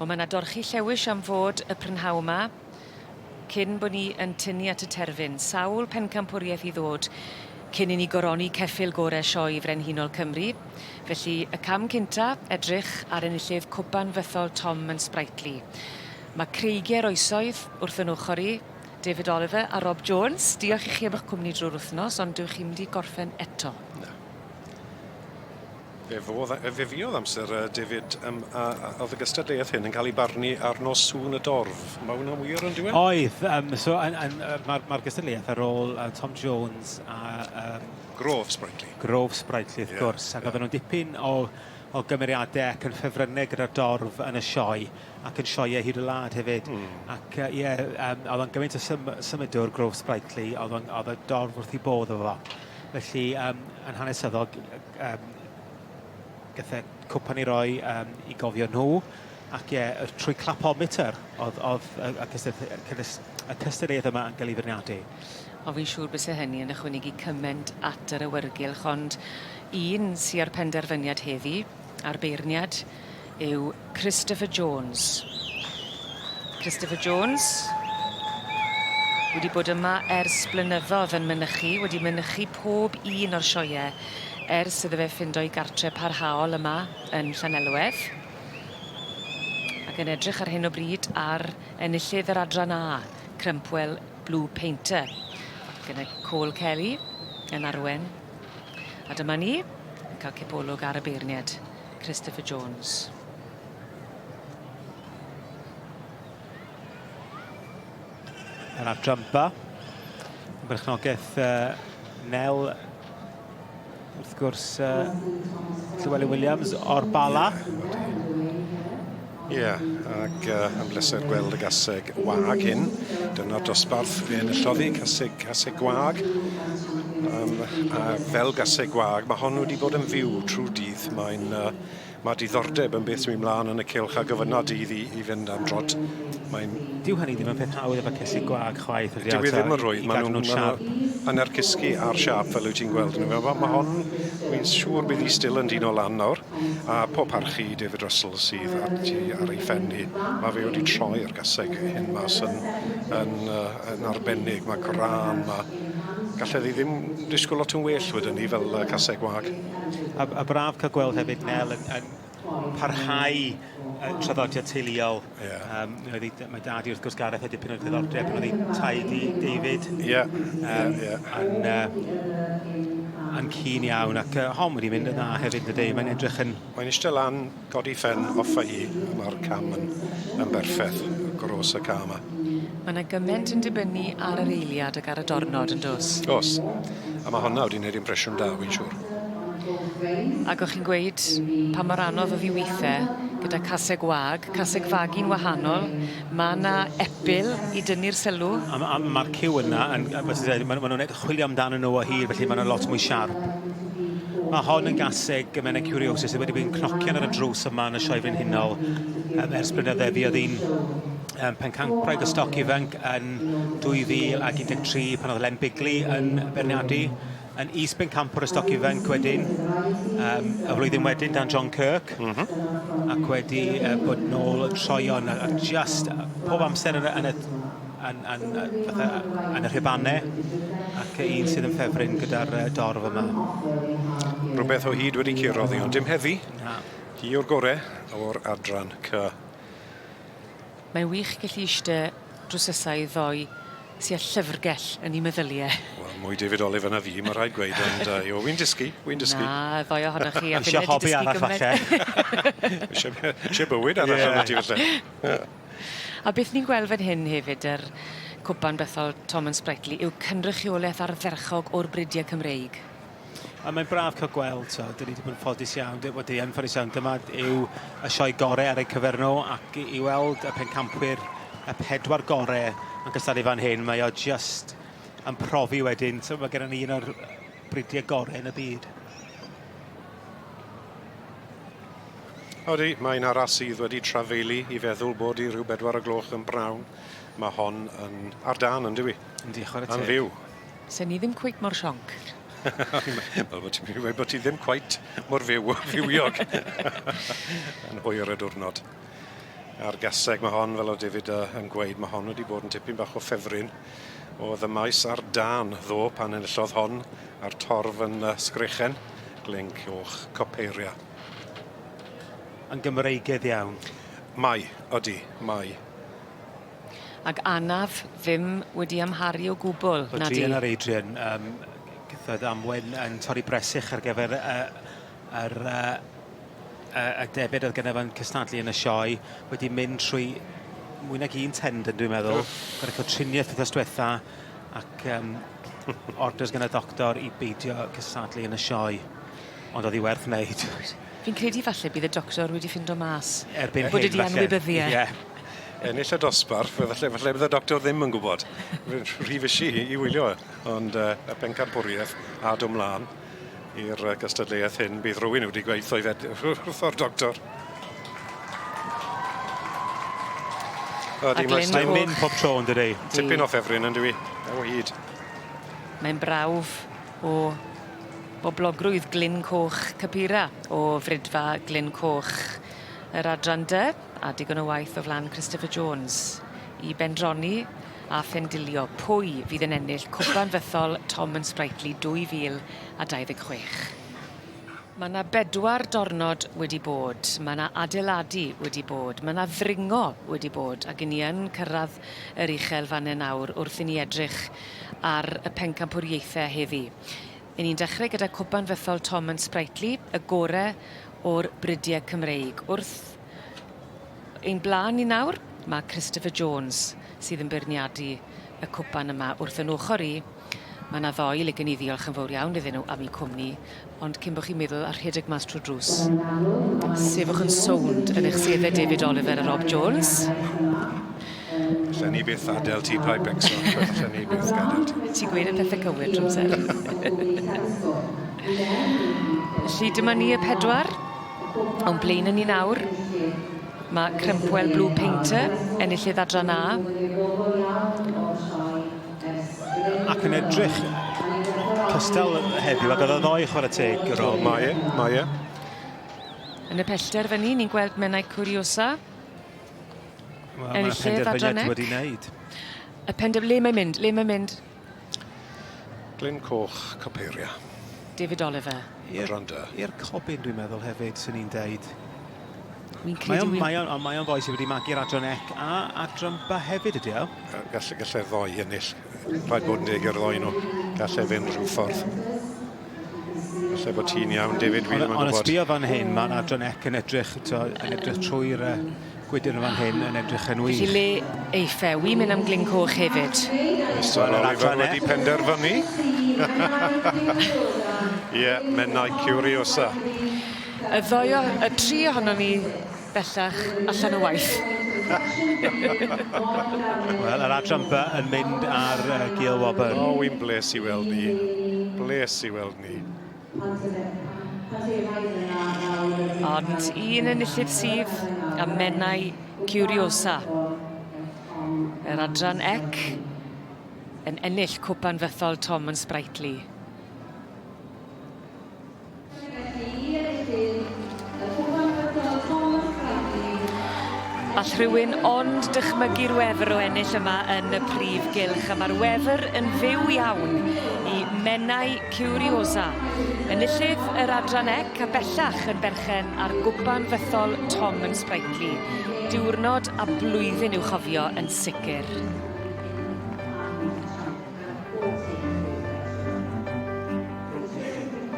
Wel ma' 'na dorchi llewis am fod y prynhaw 'ma cyn bo' ni yn tynnu at y terfyn. Sawl pencampwrieth i ddod cyn i ni goroni ceffyl gore Sioe Frenhinol Cymru. Felly y cam cynta, edrych ar enillydd Cwpan Fythol Tom and Sprightly. Ma' creigie'r oesoedd wrth 'yn ochor i, David Oliver a Rob Jones. Diolch i chi am 'ych cwmni drw'r wthnos ond dywch chi'm 'di gorffen eto. Na. Fe fodd yy fe fuodd amser yy David yym a a o'dd y gystadleuaeth hyn yn ca'l 'i barnu ar nos Sŵn y Dorf. Ma' wnna'n wir on'd yw e? Oedd yym so yn yn yy ma'r ma'r gystadleuaeth ar ôl yy Tom Jones a yym... Grove Sprightly. Grove Sprightly wrth Ie. gwrs ac odden nw'n dipyn o o gymeriade ac yn ffefrynne gyda'r dorf yn y sioe ac yn sioee hyd y wlad hefyd. Hmm. Ac yy ie yym o'dd o'n gymaint o sym- symudwr Grove Sprightly o'dd o'n o'dd y dorf wrth 'u bodd efo fo. Felly yym yn hanesyddol yym gath e cwpan 'i roi yym i gofio nhw ac ie yy trwy clapometer o'dd o'dd y y cystadlu- y cynys- y cystadleuaeth yma yn ga'l 'i feirniadu. O fi'n siŵr byse hynny yn ychwanegu cyment at yr awyrgylch ond un sy â'r penderfyniad heddi a'r beirniad yw Christopher Jones. Christopher Jones wedi bod yma ers blynyddodd yn mynychu, wedi mynychu pob un o'r sioee ers iddo fe ffindo'i gartre parhaol yma yn Llanelwedd. Ac yn edrych ar hyn o bryd ar enillydd yr adran A, Crumpwell Blue Painter. Gyda Cole Kelly yn arwen. A dyma ni, yn ca'l cipolwg ar y beirniad. Christopher Jones. Yr adran B. Yn berchnogaeth uh, Nel, wrth gwrs, uh, Llywelyn Williams o'r Bala. Ie, yeah, ac uh, yn bleser gweld y gaseg wag hyn. Dyna'r dosbarth fe enillodd hi, caseg, caseg gwag. Um, a fel gaseg gwag, mae hon wedi bod yn fyw trwy'r dydd. Mae'n uh, mae diddordeb yn beth sy'n mynd mlaen yn y cylch a gofynna di iddi i fynd am drot. Mae'n... Dyw hynny ddim yn peth hawdd efo cesyg gwag chwaith ydi o? Dyw e ddim yn rhwydd, maen nhw'n ma nhw hanner cysgu ar siâp fel wyt ti'n gweld. Mae ma hon, wy'n siŵr bydd hi still yn dino lan nawr. A pob parch i David Russell sydd ati ar ei phen hi. Mae fe wedi troi'r gaseg hyn mas yn, yn, uh, yn arbennig. Mae gwrân, mae... Gallai ddi ddim disgwyl lot yn well wedyn ni fel uh, caseg wag. A, a braf cael gweld hefyd Nel yn, yn parhau uh, traddodiad teuluol. Yeah. Um, oedd ei, mae dad i wrth gwrs Gareth a dipyn o ddiddordeb pan oedd ei taid i David. Ie, yeah, um, yeah, yeah. Yn, uh, yn cyn iawn ac uh, hon wedi mynd yn dda hefyd dydy. Mae'n edrych yn... Mae'n eistedd lan, godi ffen off â hi, a mae'r cam yn, yn berffeth, gros y cam yma. Mae yna gymaint yn dibynnu ar yr eiliad ac ar y dornod yn does? Oes. A mae honna wedi gwneud impresiwn da, wy'n siŵr. Ac o'ch chi'n gweud pa mor anodd o'dd 'i withe gyda caseg wag, caseg fagu'n wahanol, ma' 'na epil i dynnu'r sylw. A ma' a ma'r cyw yna yn yy fel ti'n dweud ma' nw ma' nw'n chwilio amdanyn nw o hyd felly ma' nw lot mwy siarp. Ma' hon yn gaseg Gymene Curiosa sydd wedi bod yn cnocian ar y drws yma yn y Sioe Frenhinol yym ers blynydde. Fuodd hi'n yym pencampwraig y stoc ifanc yn 2013 pan o'dd Len Bigley yn beirniadu. Yn is-bencampwr y stoc ifanc wedyn, um, y flwyddyn wedyn dan John Kirk. Mm -hmm. Ac wedi uh, bod nôl troion a, a just pob amser yn, yn, y, yn, yn, fatha, yn y rhibannau ac un sydd yn ffefryn gyda'r uh, dorf yma. Rhywbeth o hyd wedi curo ddi, ond dim heddi. Na. Hi o'r gore o'r adran C. Mae'n wych gellu ishte drws nesa i ddoi sy â llyfrgell yn 'u meddylie. Wel mwy David Oliver na fi ma' rhaid gweud ond yy o wi'n dysgu wi'n dysgu. Na ddoi ohonoch chi a Isie finne 'di hobi dysgu arall gyment. falle. Isie isie bywyd arall arnot ti falle. A beth ni'n gweld fan hyn hefyd yr cwpan bythol Tom and Sprightly yw cynrychioleth ardderchog o'r bridie Cymreig. A mae'n braf cael gweld, so, dyn ni wedi bod yn ffodus iawn, wel, dyn ni yn ffodus iawn, dyma yw y sioe gore ar eu cyfer nhw, ac i weld y pencampwyr, y pedwar gore yn cystadlu fan hyn, mae o just yn profi wedyn, so mae gennym ni un o'r bridiau gore yn y byd. Odi, mae'n arall sydd wedi trafeili i feddwl bod i rhyw bedwar o gloch yn brnawn. Mae hon yn ar dân, yn dyw 'i? Yndi, chwarae teg. Yn fyw. Sen ni ddim cweit mor sionc. Wel bo' ti'n myn' i weud bo' ti ddim cweit mor fyw fywiog yn hwyr y diwrnod. A'r gaseg mae hon, fel oedd David yn gweud, mae hon wedi bod yn tipyn bach o ffefryn. Oedd y maes ar dân ddo pan enillodd hon a'r torf yn sgrechen. Glyn Coch Copeiria. Yn Gymreigedd iawn. Mae, odi, mae. Ac anaf ddim wedi amharu o gwbl, nadi? Druan ar Adrian, um, gath amwen yn torri bresych ar gyfer yr y debyd oedd gyda fe'n cystadlu yn y sioe, wedi mynd trwy mwy nag un tendon dwi'n meddwl. Gorfod cael triniaeth wythnos diwetha ac orders gan y doctor i beidio cystadlu yn y sioe. Ond oedd hi werth wneud. Fi'n credu falle bydd y doctor wedi ffindo mas. Erbyn hyn, Bod e 'di anwybyddu e. Ie. Ennill y dosbarth, falle, falle bydd y doctor ddim yn gwybod. Rhy fysi i wylio e. Ond y pencampwriaeth a do mlaen i'r gystadleuaeth hyn, bydd rhywun wedi gweithio i fed wrtho'r doctor. Ydy, Mae'n mynd pob tro yn dydi? Tipyn o ffefryn yn dywi, o hyd. Mae'n brawf o boblogrwydd Glyn Coch Capira o Fridfa Glyn Coch yr adran dy, a digon o waith o flan Christopher Jones i bendroni a phendilio pwy fydd yn ennill Cwpan Fythol Tom and Sprightly 2026. Ma' 'na bedwar dornod wedi bod, ma' 'na adeiladu wedi bod, ma' 'na ddringo wedi bod, ag 'yn ni yn cyrradd yr uchel fanne nawr wrth i ni edrych ar y pencampwriaethe heddi. 'Yn ni'n dechre gyda Cwpan Fythol Tom and Sprightly, y gore o'r brydie Cymreig. Wrth ein bla'n ni nawr, ma' Christopher Jones sydd yn beirniadu y cwpan yma wrth 'yn ochor i. Ma' 'na ddoi licen i ddiolch yn fowr iawn iddyn nhw am 'u cwmni, ond cyn bo' chi'n meddwl a rhedeg mas trw'r drws, sefwch yn sownd yn eich sedde David Oliver a Rob Jones. Allen ni byth adel ti paid becso. Allen ni byth gadel ti. Ti'n gweud y pethe cywir trw amser. Felly dyma ni y pedwar. O'n blaen ni nawr, ma' Crumpwell Blue Painter, enillydd adran A. Ac yn edrych cystal heddiw ag oedd o ddoe chwarae teg, Rob. Mae e, mae e. Yn y pellter fan 'ny ni'n gweld Menai Curiosa. Wel, mae'r penderfyniad wedi wneud. Y pender... Le mae'n mynd? Le mae'n mynd? Glyn Coch, Copeiria. David Oliver. Adran dy. I'r cobyn dwi'n meddwl hefyd, swn i'n deud. Wi'n credu... Mae o'n mae o'n foi sydd wedi magu'r adran ec a adran ba hefyd ydy o. Gall, gallai'r ddoi ennill. Rhaid bod yn deg i'r ddoi nhw. Gallai fynd rhyw ffordd. Falle bod ti'n iawn, David, fi ddim yn gwybod. Ond sbio fan hyn, mae'r adran ec yn edrych, to, yn edrych trwy'r gwydr yn fan hyn, yn edrych yn wych. Felly le eiff e? Wi'n mynd am Glyn Coch hefyd. Mr Oliver wedi penderfynu. Ie, yeah, Menai Curiosa. Y ddoi o, y tri ohonon ni bellach allan o waith. Wel, yr adran B yn mynd ar Gil Wobr. O, wi'n bles i weld ni. Bles i weld ni. Ond un enillydd sydd a Menai Curiosa. Yr adran ec yn ennill Cwpan Fythol Tom and Sprightly. All rhywun ond dychmygu'r wefr o ennill yma yn y prif gylch, a ma'r wefr yn fyw iawn i Menai Curiosa. Enillydd yr adran ec a bellach yn berchen ar gwpan fythol Tom and Sprightly. Diwrnod a blwyddyn i'w chofio yn sicr.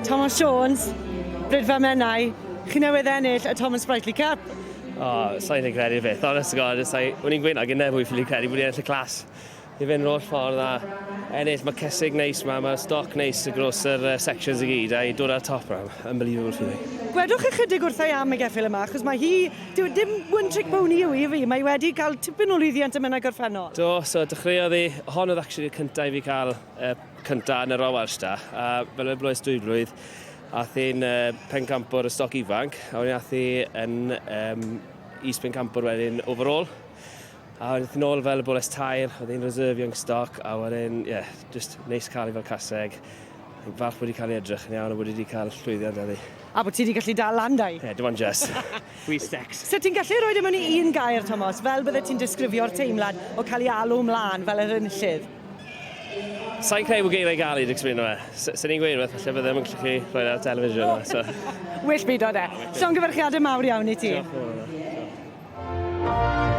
Thomas Jones, Brydfa Menai, chi newydd ennill y Thomas Sprightly Cup. O, oh, sa'n ei credu'r beth, honest to God, o'n i'n gweud na gyda fwy ffili credu bod i'n ennill y clas. I fynd yr holl ffordd a ennill, mae cysig neis ma, mae stoc neis across yr sections i gyd, a i dod ar top na, unbelievable feeling. Gwedwch ychydig wrtha i am y geffyl yma, achos mae hi, dyw, e dim one trick pony yw hi i fi, mae hi wedi cael tipyn o lwyddiant ym Menai Gorffennol. Do, so dechreuodd hi, hon oedd actually y cyntaf i fi cael cynta yn y Royal Welsh da, a fel y bloes dwy blwydd, ath hi'n pencampwr y stoc ifanc, a wedyn ath hi yn is pencampwr wedyn overall. A wedyn ath hi nôl fel y boles tair, oedd hi'n reserve young stock, a wedyn, ie, yeah, just neis cael hi fel caseg. Fi'n falch bod wedi cael ei edrych yn iawn a bod wedi cael llwyddiant heddi. A bod ti wedi gallu dal lan 'da 'i. Ie, dim ond jyst. Wee stecs. So ti'n gallu rhoi e mewn i un gair, Tomos, fel bydde ti'n disgrifio'r teimlad o cael ei alw mlaen fel yr enillydd? Sa'n credu bod geiriau gael i explaino fe. Sen i'n gweud rhywbeth, falle bydde ddim yn gallu rhoi ar television. So. Well beido de. Llongyfarchiadau mawr iawn i ti. Diolch yn fawr.